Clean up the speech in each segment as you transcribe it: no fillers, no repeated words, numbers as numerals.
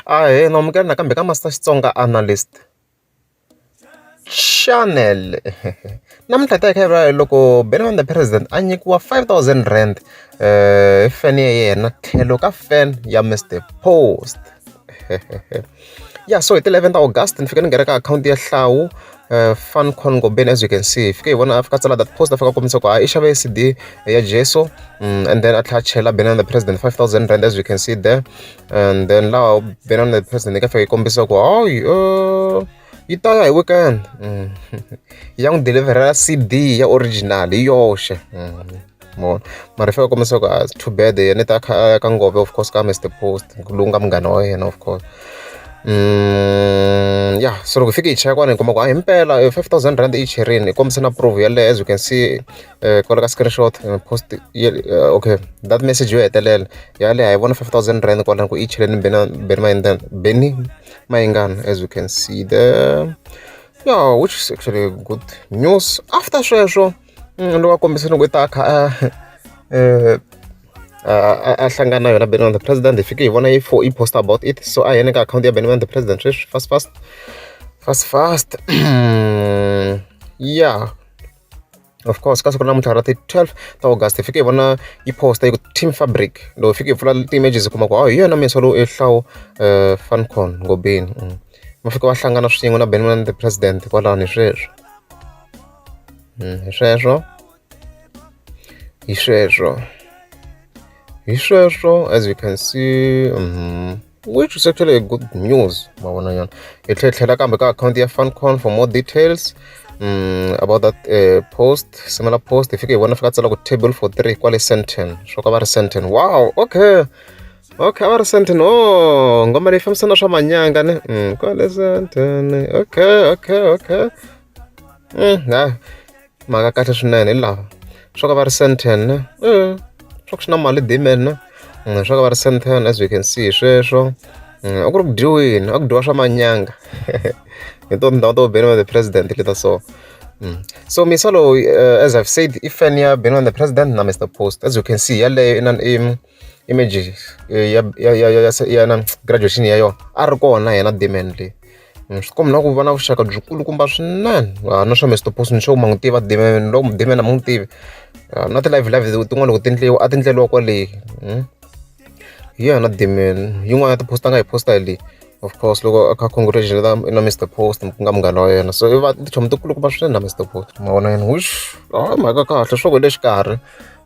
Ahee na amukela nakambe ka Master Xitsonga Analyst Channel. Namuntlha hi ta hi kha hi vulavula hi loko Benny the President a nyikiwa R5 000 hi fan ya yena tlhelo ka fan ya Mr Post. Yeah, so hi ti 11 ta August ni fike ni nghena ka akhawunti ya Hlawu Funcon Ngobeni. As you can see, hi fike hi vona a fika tsala that post, a fika a kombisa ku a i xave CD ya Jesu, and then a tlhela a chela Benny the President R5 000, as you can see there. And then laha Benny the President yi ka fika yi kombisa ku hayi, yi ta ya hi weekend, ya n'wi deliver-ela CD ya original hi yoxe. Mona mara yi fika kombisa ku ah, too bad, yena i ta kha a ya ka Ngove, of course, ka Mr Post lowu nga munghana wa yena, of course. Yeah, so loko hi fike hi cheka kwani, hi kuma ku a himpela R5 000 i cherini, hi kombisa na proof yaleyo, as you can see kwala ka screenshot post. Okay, that message yo hetelela yaleyo hi vona R5 000 kwalano ku i cheleni Benny Mayengani, Benny Mayengani, as you can see there. Yeah, which is actually good news. After sweswo, loko a kombisa loko i ta a kha a hlangana na yona Benny the President, hi fike hi vona yi fo i post about it. So a hi yeni ka akhawunti ya Benny the President sweswi, fast fast fast fast. Yeah, of course, ka siku ra namuntlha ra ti 12 ta August, hi fike hi vona yi posta yi ku "Team Fabric". Loko hi fike hi pfula ti-images, hi kuma ku hi yona misa lowu i Hlawu Funcon Ngobeni. Va fika va hlangana swin'we na Benny the President kwalano. Hi sweswo, hi sweswo, hi sweswo, hi sweswo, as you can see, which is actually a good news, ma vona nyana. Hi tlhela tlhela kambe ka akhawunti ya Funcon for more details about that post, similar post. Hi fike hi vona fika tsala ku "table for three kwale Sandton", swo ka va ri Sandton. Wow, okay, a va ri Sandton. Oh, ngoma leyi fambisana swa manyanga ne, kwale Sandton. Okay, ha mhaka kahle swinene hi lava swo ka va ri Sandton ne, swa ku swi na mali dimen ne, swa ka va ri Sandton, as you can see. Sweswo a ku ri ku dyiweni, a ku dyiwa swa manyanga hi to tindhawu to Benny the President leta. So so misa lowu, as I've said, i fan ya Benny the President na Mr Post. As you can see, yaleyo i na image ya na graduation ya yona, a ri kona yena Damian leyi. Swi komba na ku va na vuxaka byikulukumba swinene na swa Mr Post. Ni sure ma n'wi tiva Damian, loko Damian a ma n'wi tivi na ti-live live tin'wana loko ti endliwa, a ti endleriwa kwale. Hi yona Damian, yin'wana ya ti-post a nga yi posta hi leyi, of course, loko a kha congratulate na Mr Post ku nga munghana wa yena. So i va tichomi tikulukumba swinene na Mr Post, ma vona yena, which i mhaka kahle swo ku hi le xikarhi,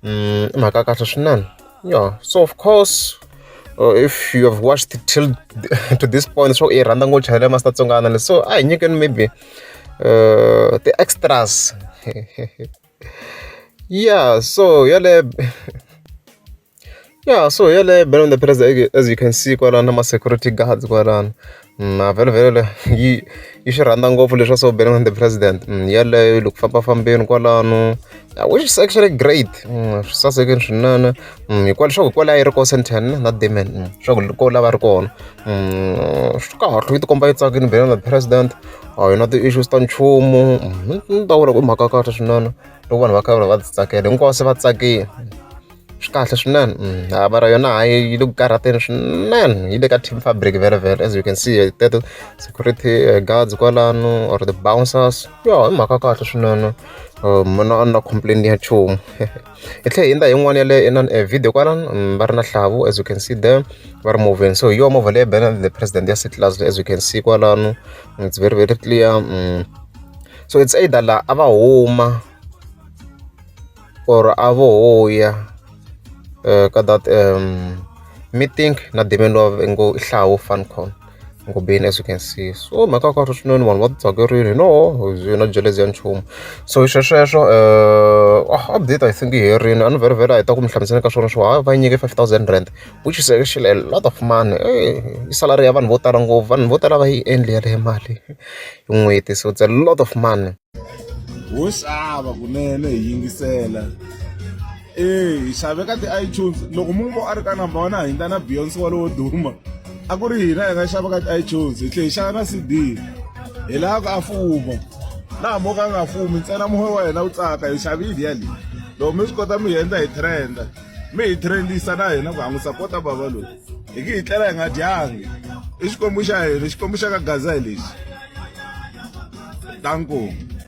i mhaka kahle swinene. Yeah, so of course, if you have watched till to this point, swo i rhandza ngopfu channel ya Master Tsonga Analyst, so a hi nyikeni maybe ti-extras. Yeah, so yale, yeah, so yale Benny the President, as you can see kwalano na ma-security guards kwalano. Vhele vhele yi swi rhandza ngopfu leswa so Benny the President. Yaleyo loko fambafambeni kwalano, which is actually great. Swi sasekile swinene hikwalaho swa ku hikwalaho yi ri kona Sandton na Damian, swa ku ko lava ri kona. Swi kahle, yi tikomba yi tsakile Benny the President, a yi na ti-issues ta nchumu. Ni ta vula ku i mhaka kahle swinene loko vanhu va kha va ti tsakela hinkwavo, se va tsakile, swi kahle swinene. Ha mara yona hayi, yi le ku karhateni swinene, yi le ka Team Fabric vhele vhele, as you can see, teto security guards kwalano or the bouncers. Ya, i mhaka kahle swinene, mina a ni na complain ya nchumu. Hi tlhela hi hundza yin'wana ya le inani video kwalano, va ri na Hlavu, as you can see there, va ri movheni. So hi yona movha leyi Benny the President ya C-Class, as you can see kwalano, it's very very clear. So it's either la a va huma or a vo ho ya ka that meeting na Damian lowa ngo i Hlawu Funcon Ngobeni, as you can see. So mhaka kahle swinene, vanhu va ti tsakerile, no hi na jealousy ya nchumu. So hi swesweswo, update I think yi herile. A ni vhele vhele a hi ta ku mi hlamuseleni ka swona swo ha va nyike R5 000, which is actually a lot of money. I salary ya vanhu vo tala ngopfu, vanhu vo tala va yi endli yaleyo mali hi n'hweti, so it's a lot of money. Ho xava kunene hi yingisela e hi xave ka ti-iTunes. Loko munhu a ri ka number one, a hindza na Beyonce walowo duma, a ku ri hina hi nga xava ka ti-iTunes, hi tlhe hi xava na CD. Hi lava ku a fuma na hambi o ka a nga fumi, ntsena moya wa hina wu tsaka. Hi xavile ya leyi, loko mi swi kota mi hi endla hi trenda, mi hi trendisa na hina ku ha n'wi sapota bava loyi, hi ki hi tlela hi nga dyangi. I Xikwembu xa hina, Xikwembu xa ka Gaza hi lexi. Danko.